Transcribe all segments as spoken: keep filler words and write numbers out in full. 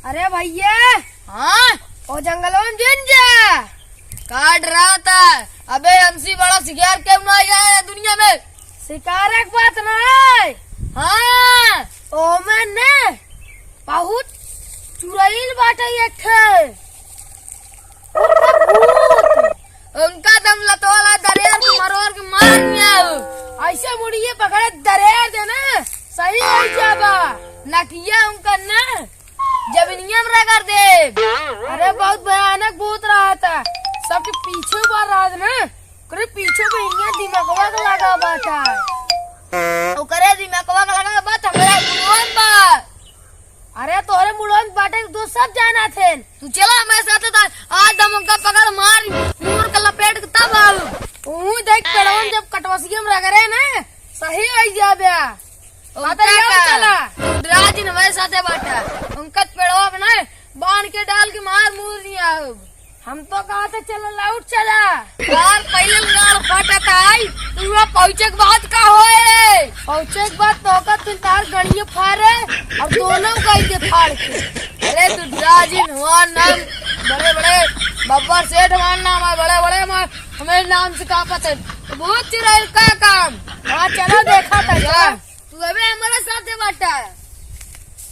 अरे भइया। हाँ? ओ जंगलवा में जिन जा। काट रहा था। अबे हमसे बड़ा शिकार केहू ना आया है दुनिया में। शिकार एक बात ना है। हाँ। ओमे ने बहुत चुड़ैल बाटे एक ठे। उनका दम लतोला दरेर के मरोर के मार दिया। ऐसे मुड़िए पकड़े दरेर देना, सही हो जाबा। नकिया उनका ना, जमीनिया में रगड़ दे। अरे बहुत भयानक भूत रहा था, सबके पीछे बार रहा था ना, करे पीछे में इन्हें दिमागवा के लगा बाटा। ओकरे दिमागवा के लगा बात, हमरा मुंह बा। अरे तोहरे मुड़वा में बाटे के दोस्त सब जाना थे। तू चला हमारे साथ, तो आज हम उनका पकड़ मार मुड़ के लपेट के तब आऊ। ऊ देख पेड़वन जब कटवसिया में रगड़े ना, सही हो जाबे। उनका पता नहीं का? चला। तू डरा जिन हमारे साथे बाटा। उनका पेड़वा में ना बांध के डाल के मार मुड़ दिया। हम तो कहा था चला लाउट चला। यार पहले गाल फटा था आई, तू वहाँ पहुँचे के बाद का होए? पहुँचे के बाद तो का तू तार गणिये फाड़े और दोनों गई के फाड़ के। अरे तू डरा जिन, हमार नाम बड़े बड़े बब्बर सेठ, हमार नाम है बड़े बड़े, हमार, हमारे नाम से का पता है? तो बहुत चिराइल का काम। हाँ चलो देखा था, चलो। तू अबे हमारे साथे बाटा।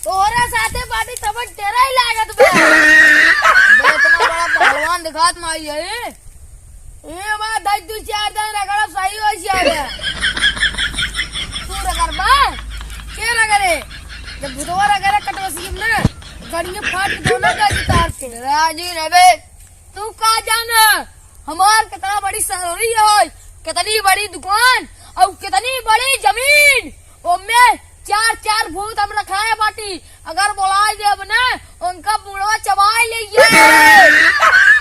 तोरे साथे बाटी तब डेरा ही लागत बा। बे इतना बड़ा पहलवान दिखात माई है। ए बा, दस दू चार दिन रगड़ा सही हो जाबे। तू रगड़ बा? के रगड़े? जब भुतवा रगड़े कटवसी में ना, गड़िए फाट के दोनों का उतार के। राजी रबे, तू का जाना? हमार कितना बड़ी सैलरी है, कितनी बड़ी दुकान और कितनी बड़ी जमीन। ओमे चार चार भूत हम रखाए बाटी, अगर बोलाए देब ना, उनका मुड़वा चबाए लेइए।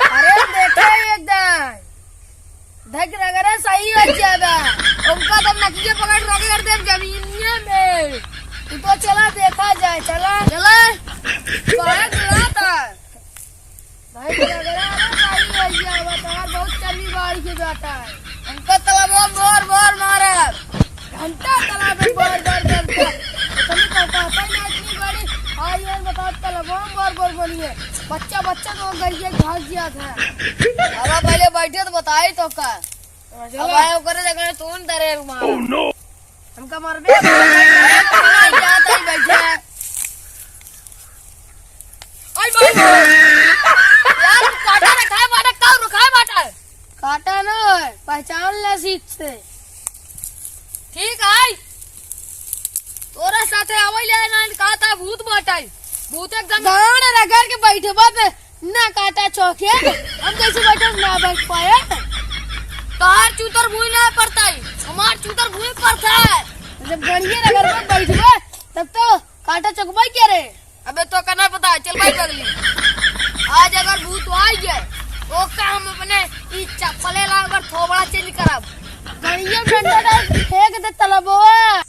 अरे देखे एकदम धक रगड़े सही हो जाबे। उनका तो नकिए पकड़ रगड़ देब जमीनिया में। तू तो चला देखा जाए, चला। चला। काहे बुलाता? भाई, झगड़ा ना भाई, भैया, बतावा, बहुत चली बाढ़ के जाता है। हमका तालाबो में बोर बोर मारे। घंटा तालाब में बोर बोर करते। इतनी तो कहता ही ना, इतनी बड़ी। हाँ, ये बताओ, तालाबो में बोर बोर बोलिए। बच्चा, बच्चा तो गइया भाग गया था। अब पहले बैठे तो बताई तो का। हाँ, अब चलो। आए ओकरे जगह तू न डरे मार। हमका मरबे। अरे, कहाँ जात है बैठे? आई भाई। यार, काटा रखा है बाटा, काऊ रखा है बाटा। काटा न, पहचान ले सीख से। ठीक है। तोरा साथे आवै ले ना, कहा था भूत बाटा है। भूत एकदम गाड़ रगड़ के बैठे बाप। ना काटा चौके, हम कैसे बैठे ना बैठ पाए। तोहार चूतर भूमि ना पड़ता है, हमार चूतर भूमि पड़ता है। जब गड़िए रगड़ पर बैठबे, तब तो काटा चौकबे क्या रे? अबे तो का ना पता, चल भाई पगली। आज अगर भूत आ गया, ओका हम अपने ई चप्पले ला अगर थोबड़ा change करब। गड़िए डंडा डाल फेंक दे तलबवा।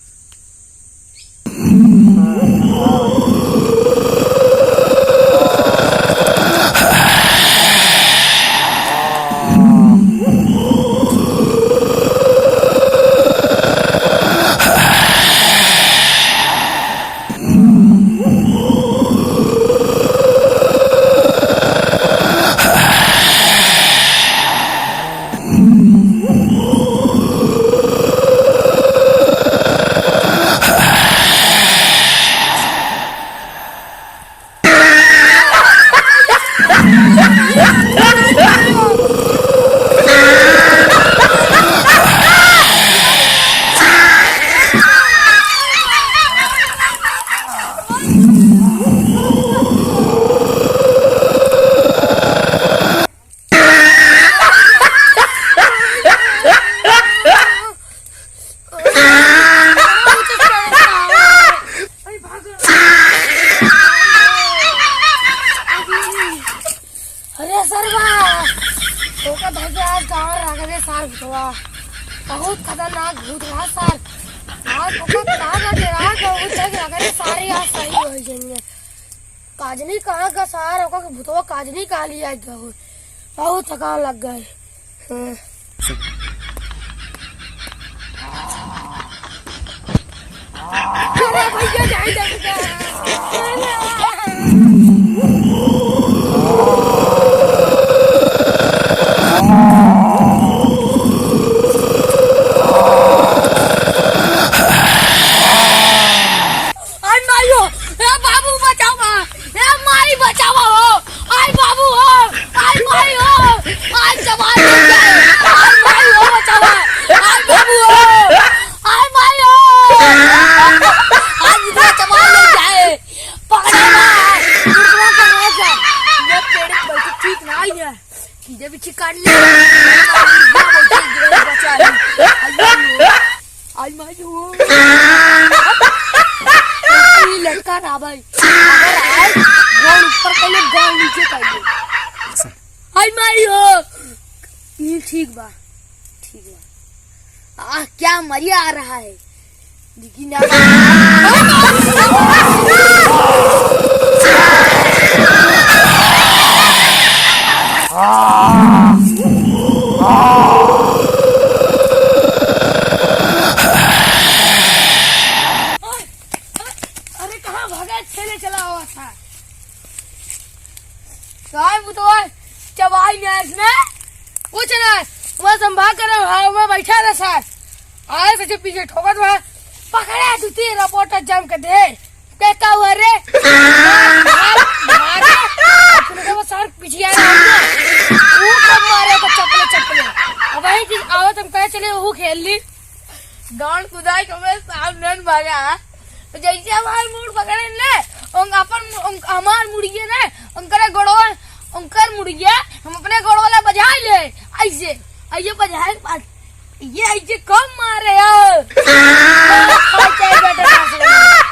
अरे सरवा, ओका धके आज गाँव रख दे सार भूतवा। बहुत खतरनाक भूत रहा सार। आज ओका का का डरा के वो जग रख दे सारे आज सही हो जाएंगे। काजनी कहाँ का सार, ओका के भूतवा काजनी कहाँ लिया गया हो। बहुत थकान लग गए। हाँ। अरे भैया, जाए, जाए, जाए। ये पीछे काट ले। बचा ले। आई माई हो। आई माई हो। ये लड़का ना भाई। अगर आए, गोड़ ऊपर कर ले, गोड़ नीचे कर ले। आई माई हो। ये ठीक बा, ठीक बा। आह, क्या मजा आ रहा है। लेकिन अब अरे, कहाँ भागा, छेले चला हुआ था। साहब, वो तो है, चबाई नहीं है इसमें। कुछ ना, वो संभाल कर, हाँ, वो बैठा रहा साहब। आए से जो पीछे ठोकत हुआ, पकड़े दू तीन रिपोर्टर जम के दे। के का हुआ रे? मार, मार, मार। अपने को वो सार पीछे आ रहा है। वो कब मारे तो चपले, चपले। अब वही चीज आवत हम कहे चले, वो खेल ली। गांड कुदाई के मैं सामने भागा। तो जैसे हमार मुड़ पकड़े ले, उन अपन, उन, हमार मुड़िए ना, उनकरे गोड़वा, उनकर मुड़िए, हम अपने गोड़वा ला बजाए ले, ऐसे, ऐसे बजाए के बाद, ये ऐसे कम मारे हो।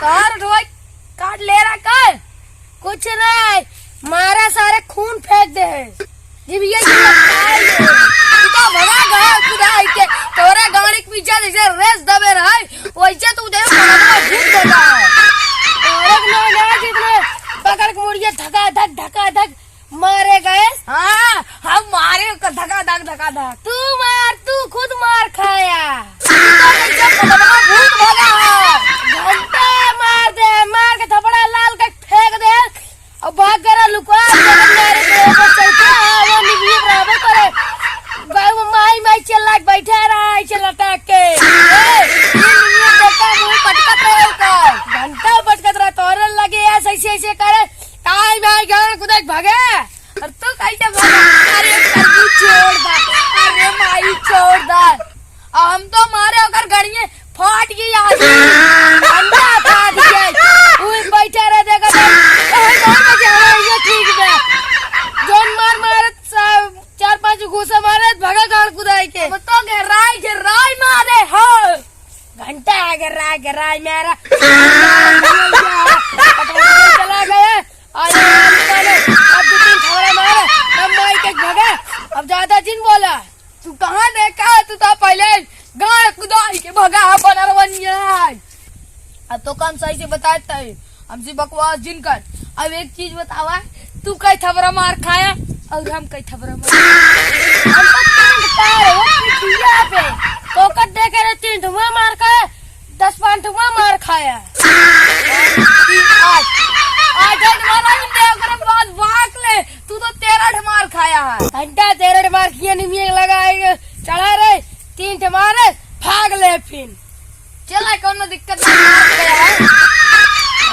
तार उठवा काट ले रहा कर। कुछ नहीं, मारा सारे खून फेंक दे है। जीभिया जी, तू तो भगा गया खुदा है के, तोरे गाड़ी के पीछे जैसे रेस दबे रहे, वैसे तू दे भगा भूत भगा है। तोरे के लोग यहाँ जितने पकड़ के मुड़िए धका धक, धका धक मारे गए। हाँ, हम मारे ओकर धका धक, धका धक। तू मार, तू खुद मार खाया। तू तो जैसे पकड़वा भूत भगा है। घंटा मार दे, मार के थपड़ा लाल के फेंक दे। अब भाग करा लुका, जगत में अरे बराबर चलते, हाँ, वो निमिये बराबर करे। गाँव में माई, माई चिल्ला के बैठे रहा, ऐसे लटक के। ए, ये निमिये देखा, मुँह पटकत रहे ओकर। घंटा पटकत रहा, तोरे लगे ऐसे, ऐसे, ऐसे करे। ताई माई गाँव कुदाई भागे। और तू कैसे भागा? अरे तरबूज छोड़ दा, अरे माई छोड़ दा। हम तो मारे ओकर गड़िए फाट गई आज। अंडा फाट गई। उई बैठा रहे, देखा था। ओए, बहुत मजा आवा, ये ठीक बा। जोन मार मारत सा-, चार पांच घूसा मारत, भगा गाड़ कुदाई के। हम तो घेराई, घेराई मारे हो। घंटा घेराई, घेराई मारा। चला गया। अरे, अब दो तीन थोड़ा मारे, तब माई के भगा। अब ज्यादा जिन बोला। तू कहाँ देखा है? तू तो पहले गाड़ कुदाई के भगा बनरवनिया। अब तो काम सही से बताए तय, हमसे बकवास जिन कर। अब एक चीज बतावा, तू कई थबरा मार खाया और हम कई थबरा मार। हम तो तीन पार हो पिठिया पे, तो कट दे के रे तीन ठुमा मार खाया, दस पाँच ठुमा मार खाया। आज, आज एक मारा ही दे, ओकरे बाद भाग ले। तू तो तेरह ठे मार खाया है। घंटा तेरह ठे मार किया, निमिये लगा है, चढ़ा रे, तीन ठे मारे, भाग ले फिन। चला, कौनो दिक्कत नहीं, मार गया है।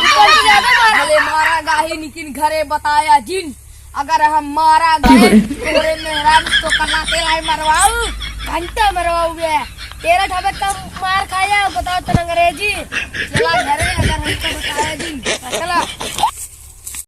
ऊपर से ज्यादा मार। भले मारा गाही, लेकिन घरे बताया जिन। अगर हम मारा गए, तोरे मेहरारू तो कला तेलाई मरवाऊ, घंटा मरवाऊ बे। तेरह ठे कम मार खाया, बताओ तो अंग्रेजी। चला घरे, अगर हमको बताया जिन। चला।